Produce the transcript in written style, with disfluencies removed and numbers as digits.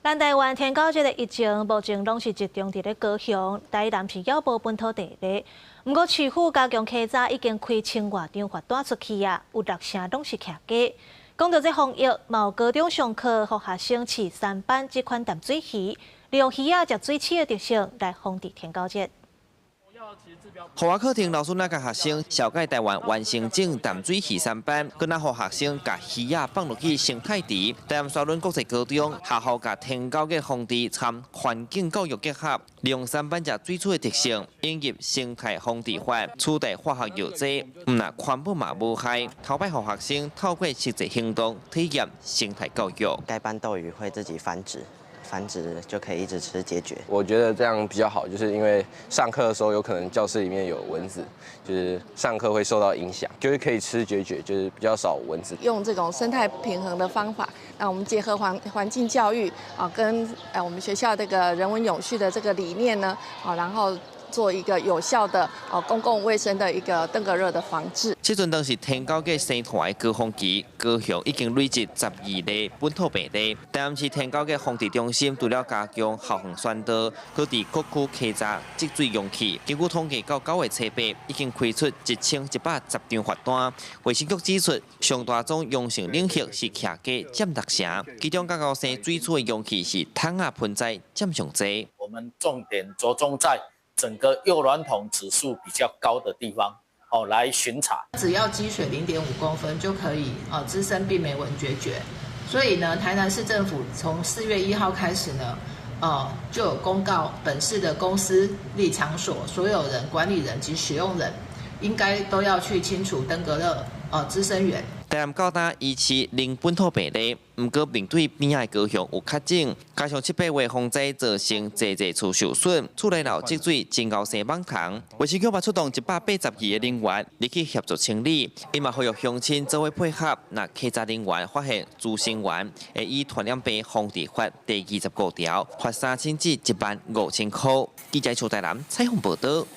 咱台灣天狗節的疫情目前攏是集中佇咧高雄，台南是猶無本土病例。毋過市府加強稽查，已經開千外張罰單出去啊，有六成攏是徛家。講到這防疫，嘛有高中上課，予學生飼杉斑這款淡水魚，利用魚仔食水鼠的特性來防治天狗節。戶外課程老師來共學生紹介台灣原生種淡水魚杉斑，閣來予學生共魚仔放落去生態池。台南沙崙國際高中學校共天狗節防治參環境教育結合，利用杉斑食水鼠的特性，引入生態防治法，取代化學藥劑，毋但環保嘛無害。頭擺予學生透過實際行動體驗生態教育。該斑鬥魚會自己繁殖。繁殖就可以一直吃孑孓。我覺得這樣比較好，就是因為上課的時候有可能教室裡面有蚊子，就是上課會受到影響，就是可以吃孑孓，就是比較少蚊子。用這種生態平衡的方法，那我們結合環境教育啊，跟我們學校這個人文永續的這個理念呢，啊，然後做一個有效的哦公共衛生的一個登革熱的防治。這陣當是天狗節生團的高峰期，高雄已經累積12例本土病例。台南市天狗節防治中心除了加強校園宣導，閣佇各區稽查積水容器。根據統計，到9月初8，已經開出1110張罰單。衛生局指出，上大宗陽性領域是徛家佔六成，其中較𠢕生水鼠的容器是桶仔盆栽佔上濟。我們重點著重在整個誘卵桶指數比較高的地方，哦，來巡查。只要積水0.5公分就可以啊滋生病媒蚊孑孓。所以呢，台南市政府從4月1號開始呢，就有公告本市的公私立場所所有人、管理人及使用人，應該都要去清除登革熱孳生源。台南到今疑似零本土病例，毋過面對邊仔的高雄有確診，加上七八月風災造成濟濟厝受損，厝內摎積水真𠢕生蠓蟲。衛生局嘛出動182個人員入去協助清理，伊嘛呼籲鄉親做伙配合，若稽查人員發現孳生源，會依傳染病防治法第25條，罰3000至15,000箍。記者邱台南採訪報道。